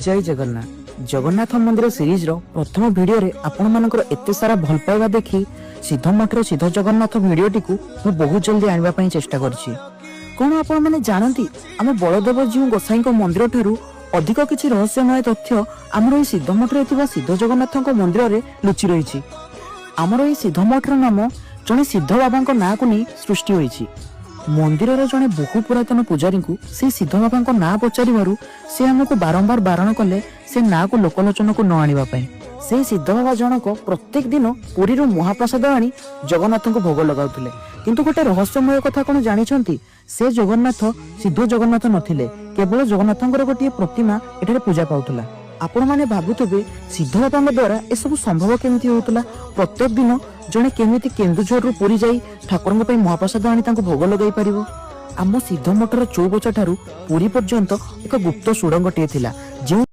ଜୟ ଜଗନ୍ନାଥ। ଜଗନ୍ନାଥ ମନ୍ଦିର ସିରିଜର ପ୍ରଥମ ଭିଡିଓରେ ଆପଣମାନଙ୍କର ଏତେ ସାରା ଭଲ ପାଇବା ଦେଖି ସିଦ୍ଧ ମଠର ସିଦ୍ଧ ଜଗନ୍ନାଥ ଭିଡିଓଟିକୁ ମୁଁ ବହୁତ ଜଲ୍ଦି ଆଣିବା ପାଇଁ ଚେଷ୍ଟା କରିଛି। କଣ ଆପଣମାନେ ଜାଣନ୍ତି, ଆମ ବଳଦେବଜୀଉ ଗୋସାଇଙ୍କ ମନ୍ଦିର ଠାରୁ ଅଧିକ କିଛି ରହସ୍ୟମୟ ତଥ୍ୟ ଆମର ଏହି ସିଦ୍ଧ ମଠରେ ଥିବା ସିଦ୍ଧ ଜଗନ୍ନାଥଙ୍କ ମନ୍ଦିରରେ ଲୁଚି ରହିଛି? ଆମର ଏହି ସିଦ୍ଧ ମଠର ନାମ ଜଣେ ସିଦ୍ଧ ବାବାଙ୍କ ନାଁକୁ ନେଇ ସୃଷ୍ଟି ହୋଇଛି। ମନ୍ଦିରର ଜଣେ ବହୁ ପୁରାତନ ପୂଜାରୀଙ୍କୁ ସେଇ ସିଦ୍ଧ ବାବାଙ୍କ ନାଁ ପଚାରିବାରୁ ସେ ଆମକୁ ବାରମ୍ବାର ବାରଣ କଲେ ସେ ନାଁକୁ ଲୋକଲୋଚନକୁ ନ ଆଣିବା ପାଇଁ। ସେଇ ସିଦ୍ଧ ବାବା ଜଣକ ପ୍ରତ୍ୟେକ ଦିନ ପୁରୀରୁ ମହାପ୍ରସାଦ ଆଣି ଜଗନ୍ନାଥଙ୍କୁ ଭୋଗ ଲଗାଉଥିଲେ। କିନ୍ତୁ ଗୋଟେ ରହସ୍ୟମୟ କଥା କଣ ଜାଣିଛନ୍ତି? ସେ ଜଗନ୍ନାଥ ସିଦ୍ଧ ଜଗନ୍ନାଥ ନଥିଲେ। କେବଳ ଜଗନ୍ନାଥଙ୍କର ଗୋଟିଏ ପ୍ରତିମା ଏଠାରେ ପୂଜା ପାଉଥିଲା। ଆପଣମାନେ ଭାବୁଥିବେ, ସିଦ୍ଧ ବାବାଙ୍କ ଦ୍ୱାରା ଏସବୁ ସମ୍ଭବ କେମିତି ହେଉଥିଲା? ପ୍ରତ୍ୟେକ ଦିନ ଜଣେ କେମିତି କେନ୍ଦୁଝରରୁ ପୁରୀ ଯାଇ ଠାକୁରଙ୍କ ପାଇଁ ମହାପ୍ରସାଦ ଆଣି ତାଙ୍କୁ ଭୋଗ ଲଗାଇ ପାରିବ? ଆମ ସିଦ୍ଧ ମଠର ଚଉବଚା ଠାରୁ ପୁରୀ ପର୍ଯ୍ୟନ୍ତ ଏକ ଗୁପ୍ତ ସୁଡ଼ଙ୍ଗଟିଏ ଥିଲା, ଯେଉଁ